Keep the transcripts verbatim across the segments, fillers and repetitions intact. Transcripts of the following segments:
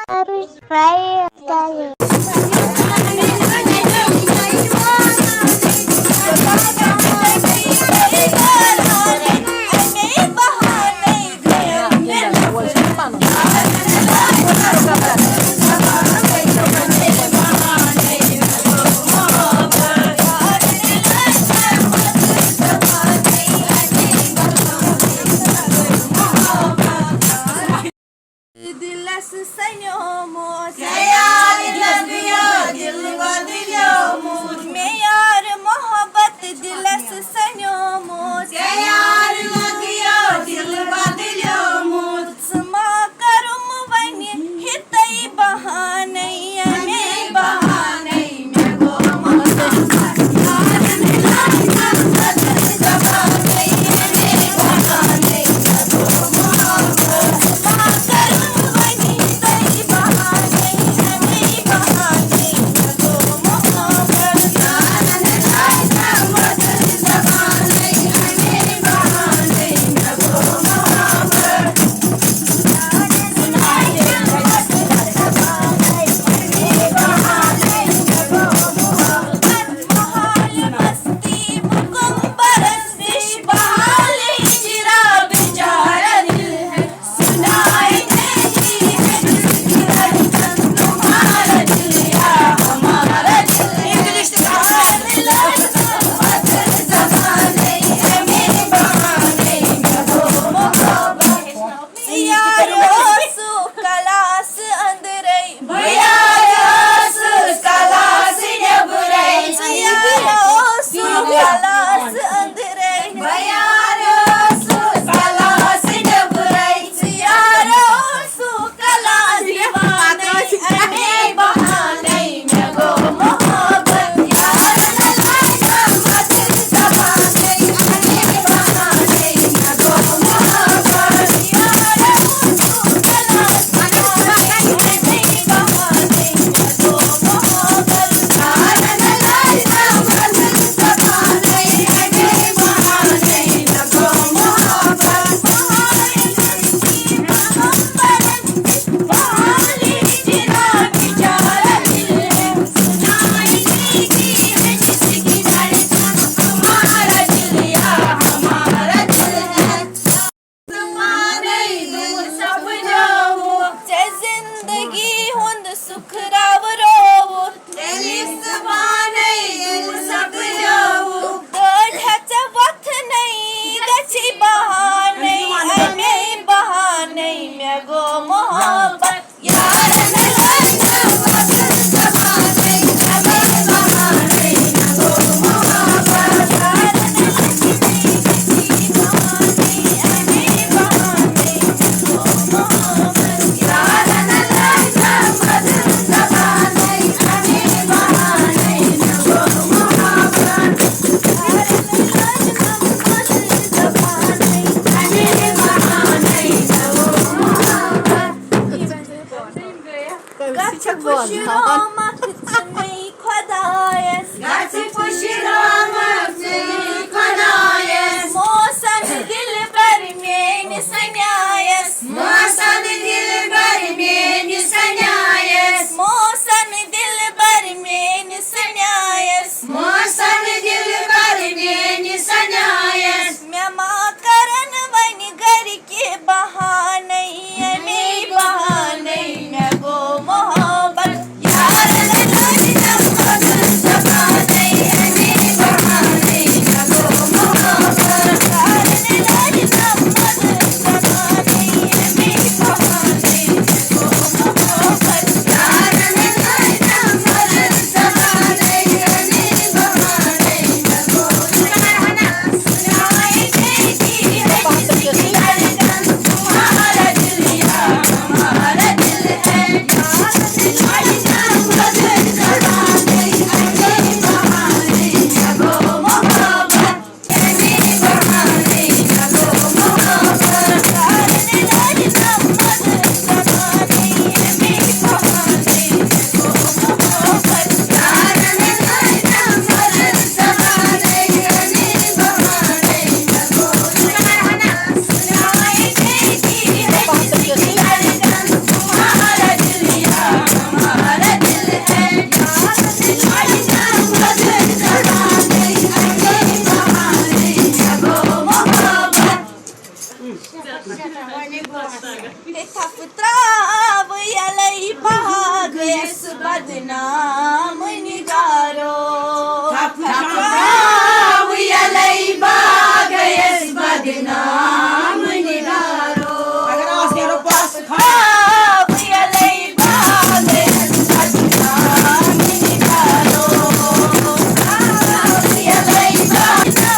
Subscribe کٔرِو۔ دِلس سَنیومُت۔ ژےٚ یار لَگیو دِل بدلیومُت۔ مےٚ یار محبت دِلس سَنیومُت۔ ژےٚ یار لَگیو دِل بدلیومُت۔ ژٕ ما کَرُم وۄنۍ ہِتَے بہانَے، یَمے بہانَے۔ یار اوسُکھ کلاس أنٛدرَے۔ بہٕ یار ٲسٕس کلاس نیٚبرَے۔ ژٕ یار اوسُکھ کلاس أنٛدرَے۔ بہٕ یار ٲسٕس کلاس نیٚبرَے۔ ژٕ یار اوسُکھ کلاس دیوانَے۔ اَمے بہانَے مےٚ گوٚو محبت۔ ژےٚ زندگی ہُنٛد سُکھ راورووُتھ۔ تیٚلہِ ژٕ پانے ییٚلہِ سپدیوُکھ۔ گٲڑۍ ہٮ۪ژ وۄتھنَے گژھی بہانَے، اَمے بہانَے مےٚ گوٚو محبت۔ گژھِ پُشرامَکھ ژٕ مے خۄدایَس۔ گژھِ پُشرامَکھ ژٕ مے خۄدایَس۔ موسَن دِلبر میٛٲنِس سنیایَس۔ موسَن دِلبر میٛٲنِس سنیایَس۔ موسَن دِلبر میٛٲنِس سنیایَس۔ موسَن دِلبر میٛٲنِس سنیایَس۔ مےٚ ما کَرَن وۄنۍ گَرِکۍ بہانَے، اَمے بہانَے مےٚ گوٚو محبت۔ تھپھ تراو یلے بہا گٔیس بدنام نگارو۔ تھپھ تراو یلے بہا گٔیس بدنام نگارو۔ اگر آس نیرو پاس۔ تھپھ تراو یلے بہا گٔیس بدنام نگارو۔ تھپھ تراو یلے بہا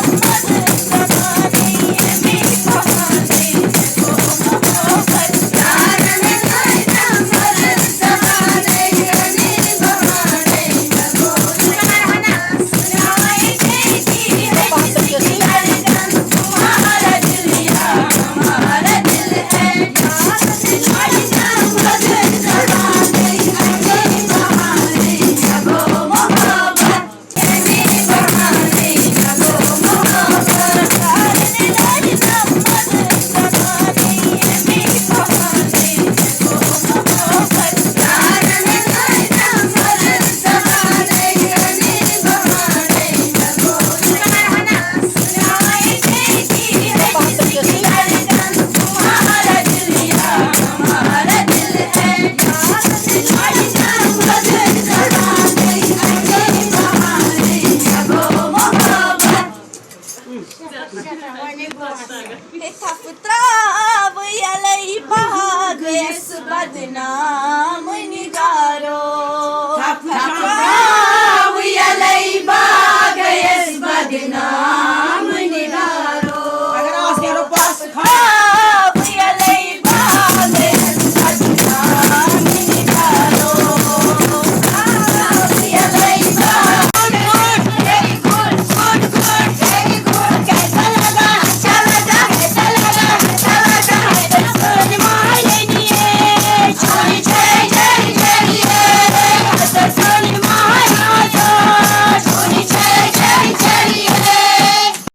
تھپھ تراو یلے بہا گٔیس بدنام۔